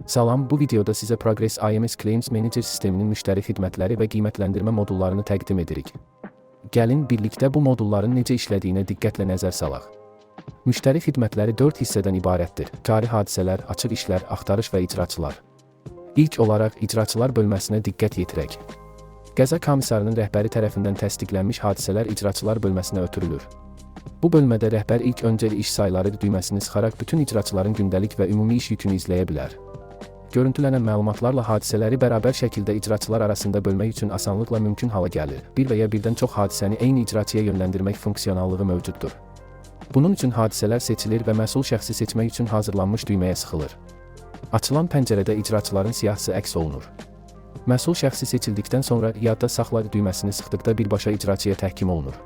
Salam, bu videoda sizə Progress IMS Claims Manager sisteminin müştəri xidmətləri və qiymətləndirmə modullarını təqdim edirik. Gəlin birlikdə bu modulların necə işlədiyinə diqqətlə nəzər salaq. Müştəri xidmətləri 4 hissədən ibarətdir: cari hadisələr, açıq işlər, axtarış və icraçılar. İlk olaraq icraçılar bölməsinə diqqət yetirək. Qəza komissarının rəhbəri tərəfindən təsdiqlənmiş hadisələr icraçılar bölməsinə ötürülür. Bu bölmədə rəhbər ilk öncə iş sayları düyməsini sıxaraq bütün icraçıların gündəlik və ümumi iş yükünü izləyə bilər. Görüntülənən məlumatlarla hadisələri bərabər şəkildə icraçılar arasında bölmək üçün asanlıqla mümkün hala gəlir. Bir və ya birdən çox hadisəni eyni icraçıya yönləndirmək funksionallığı mövcuddur. Bunun üçün hadisələr seçilir və məsul şəxsi seçmək üçün hazırlanmış düyməyə sıxılır. Açılan pəncərədə icraçıların siyahısı əks olunur. Məsul şəxsi seçildikdən sonra yadda saxla düyməsini sıxdıqda birbaşa icraçıya təhkim olunur.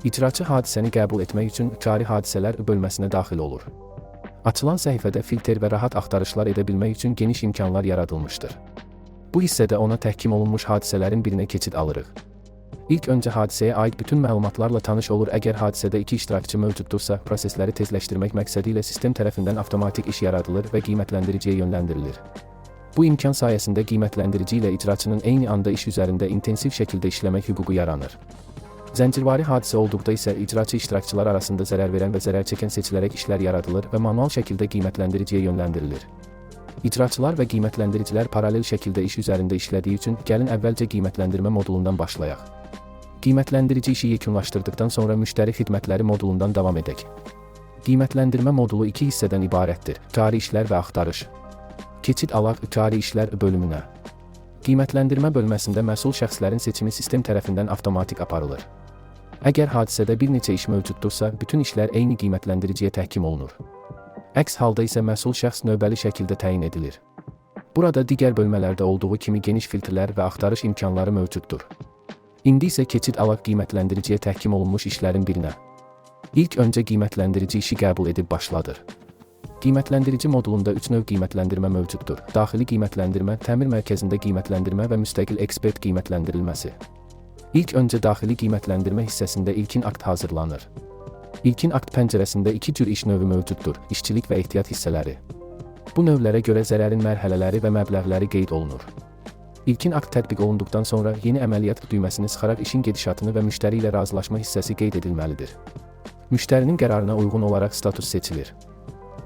İcraçı hadisəni qəbul etmək üçün cari hadisələr bölməsinə daxil olur. Açılan səhifədə filtr və rahat axtarışlar edə bilmək üçün geniş imkanlar yaradılmışdır. Bu hissədə ona təhkim olunmuş hadisələrin birinə keçid alırıq. İlk öncə hadisəyə aid bütün məlumatlarla tanış olur. Əgər hadisədə iki iştirakçı mövcuddursa, prosesləri tezləşdirmək məqsədi ilə sistem tərəfindən avtomatik iş yaradılır və qiymətləndiriciyə yönləndirilir. Bu imkan sayəsində qiymətləndirici ilə icraçının eyni anda iş üzərində intensiv şəkildə işləmək hüququ yaranır. Zəncirvari hadisə olduqda isə icraçı iştirakçılar arasında zərər verən və zərər çəkən seçilərək işlər yaradılır və manual şəkildə qiymətləndiriciyə yönləndirilir. İcraçılar və qiymətləndiricilər paralel şəkildə iş üzərində işlədiyi üçün gəlin əvvəlcə qiymətləndirmə modulundan başlayaq. Qiymətləndirici işi yekunlaşdırdıqdan sonra müştəri xidmətləri modulundan davam edək. Qiymətləndirmə modulu iki hissədən ibarətdir: cari işlər və axtarış. Keçid alaq cari işlər bölümünə. Qiymətləndirmə bölməsində məsul şəxslərin seçimi sistem tərəfindən avtomatik aparılır. Əgər hadisədə bir neçə iş mövcuddursa, bütün işlər eyni qiymətləndiriciyə təhkim olunur. Əks halda isə məsul şəxs növbəli şəkildə təyin edilir. Burada digər bölmələrdə olduğu kimi geniş filtrlər və axtarış imkanları mövcuddur. İndi isə keçid alaq qiymətləndiriciyə təhkim olunmuş işlərin birinə. İlk öncə qiymətləndirici işi qəbul edib başladır. Qiymətləndirici modulunda 3 növ qiymətləndirmə mövcuddur: daxili qiymətləndirmə, təmir mərkəzində qiymətləndirmə və müstəqil ekspert qiymətləndirilməsi. İlk öncə daxili qiymətləndirmə hissəsində ilkin akt hazırlanır. İlkin akt pəncərəsində iki cür iş növü mövcuddur: işçilik və ehtiyat hissələri. Bu növlərə görə zərərin mərhələləri və məbləğləri qeyd olunur. İlkin akt tətbiq olunduqdan sonra yeni əməliyyat düyməsini sıxaraq işin gedişatını və müştəri ilə razılaşma hissəsi qeyd edilməlidir. Müştərinin qərarına uyğun olaraq status seçilir.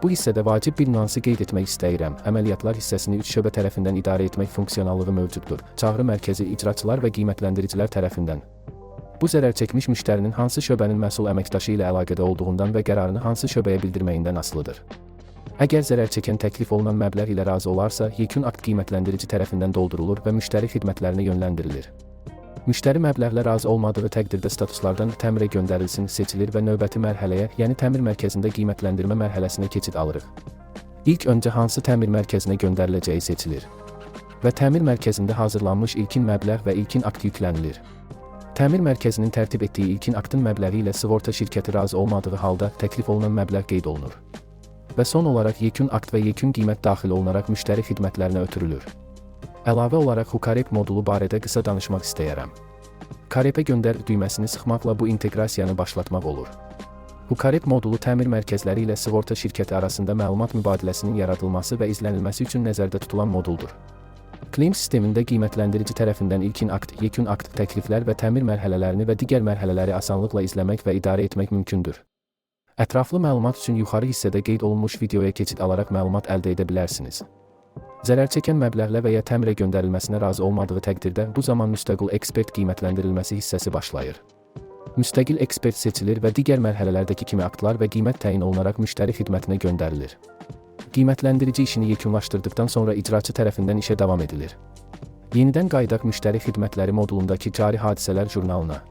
Bu hissədə vacib bir nüansı qeyd etmək istəyirəm. Əməliyyatlar hissəsini 3 şöbə tərəfindən idarə etmək funksionallığı mövcuddur: çağrı mərkəzi, icraçılar və qiymətləndiricilər tərəfindən. Bu zərər çəkmiş müştərinin hansı şöbənin məsul əməkdaşı ilə əlaqədə olduğundan və qərarını hansı şöbəyə bildirməyindən asılıdır. Əgər zərər çəkən təklif olunan məbləğ ilə razı olarsa, yekun akt qiymətləndirici tərəfindən doldurulur və müştəri xidmətlərinə yönləndirilir. Müştəri məbləğlə razı olmadığı təqdirdə statuslardan təmirə göndərilsin seçilir və növbəti mərhələyə, yəni təmir mərkəzində qiymətləndirmə mərhələsinə keçid alırıq. İlk öncə hansı təmir mərkəzinə göndəriləcəyi seçilir və təmir mərkəzində hazırlanmış ilkin məbləğ və ilkin akt yüklənilir. Təmir mərkəzinin tərtib etdiyi ilkin aktın məbləği ilə sığorta şirkəti razı olmadığı halda təklif olunan məbləğ qeyd olunur. Və son olaraq yekun akt və yekun qiymət daxil olunaraq müştəri xidmətlərinə ötürülür. Əlavə olaraq Hukarep modulu barədə qısa danışmaq istəyirəm. Karepə göndər düyməsini sıxmaqla bu inteqrasiyanı başlatmaq olur. Hukarep modulu təmir mərkəzləri ilə sığorta şirkəti arasında məlumat mübadiləsinin yaradılması və izlənilməsi üçün nəzərdə tutulan moduldur. Claim sistemində qiymətləndirici tərəfindən ilkin akt, yekun akt, təkliflər və təmir mərhələlərini və digər mərhələləri asanlıqla izləmək və idarə etmək mümkündür. Ətraflı məlumat üçün yuxarı hissədə qeyd olunmuş videoya keçid alaraq məlumat əldə edə bilərsiniz. Zərər çəkən məbləğlə və ya təmirə göndərilməsinə razı olmadığı təqdirdə bu zaman müstəqil ekspert qiymətləndirilməsi hissəsi başlayır. Müstəqil ekspert seçilir və digər mərhələlərdəki kimi aktlar və qiymət təyin olunaraq müştəri xidmətinə göndərilir. Qiymətləndirici işini yekunlaşdırdıqdan sonra icraçı tərəfindən işə davam edilir. Yenidən qayıdaq müştəri xidmətləri modulundakı cari hadisələr jurnalına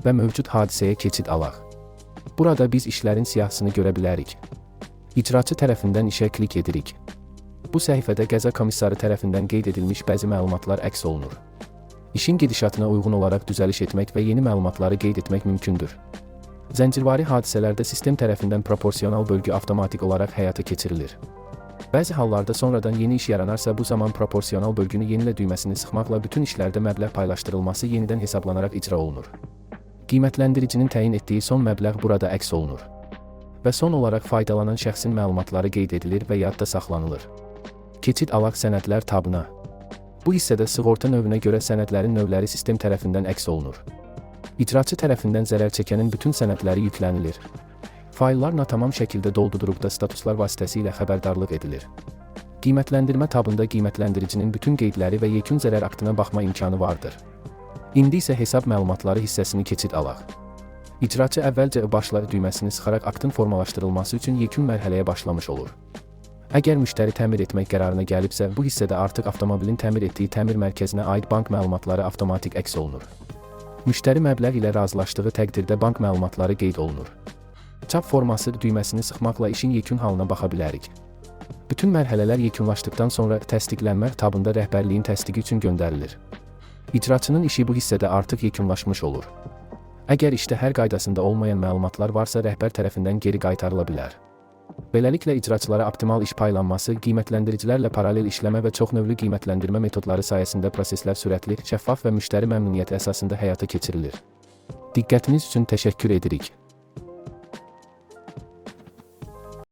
və mövcud hadisəyə keçid alaq. Burada biz işlərin siyahısını görə bilərik. İcraçı tərəfindən işə klik edirik. Bu səhifədə qəza komissarı tərəfindən qeyd edilmiş bəzi məlumatlar əks olunur. İşin gedişatına uyğun olaraq düzəliş etmək və yeni məlumatları qeyd etmək mümkündür. Zəncirvari hadisələrdə sistem tərəfindən proporsional bölgü avtomatik olaraq həyata keçirilir. Bəzi hallarda sonradan yeni iş yaranarsa, bu zaman proporsional bölgünü yenilə düyməsini sıxmaqla bütün işlərdə məbləğ paylaşdırılması yenidən hesablanaraq icra olunur. Qiymətləndiricinin təyin etdiyi son məbləğ burada əks olunur. Və son olaraq faydalanan şəxsin məlumatları qeyd edilir və yadda saxlanılır. Keçid alaq sənədlər tabına. Bu hissədə sığorta növünə görə sənədlərin növləri sistem tərəfindən əks olunur. İcraçı tərəfindən zərər çəkənin bütün sənədləri yüklənilir. Fayllar natamam şəkildə doldurulduqda statuslar vasitəsilə xəbərdarlıq edilir. Qiymətləndirmə tabında qiymətləndiricinin bütün qeydləri və yekun zərər aktına baxma imkanı vardır. İndi isə hesab məlumatları hissəsini keçid alaq. İcraçı əvvəlcə başla düyməsini sıxaraq aktın formalaşdırılması üçün yekun mərhələyə başlamış olur. Əgər müştəri təmir etmək qərarına gəlibsə, bu hissədə artıq avtomobilin təmir etdiyi təmir mərkəzinə aid bank məlumatları avtomatik əks olunur. Müştəri məbləğ ilə razılaşdığı təqdirdə bank məlumatları qeyd olunur. Çap forması düyməsini sıxmaqla işin yekun halına baxa bilərik. Bütün mərhələlər yekunlaşdıqdan sonra təsdiqlənmə tabında rəhbərliyin təsdiqi üçün göndərilir. İcraçının işi bu hissədə artıq yekunlaşmış olur. Əgər işdə hər qaydasında olmayan məlumatlar varsa, rəhbər tərəfindən geri qaytarıla bilər. Beləliklə icraçılara optimal iş paylanması, qiymətləndiricilərlə paralel işləmə və çoxnövlü qiymətləndirmə metodları sayəsində proseslər sürətli, şəffaf və müştəri məmnuniyyəti əsasında həyata keçirilir. Diqqətiniz üçün təşəkkür edirik.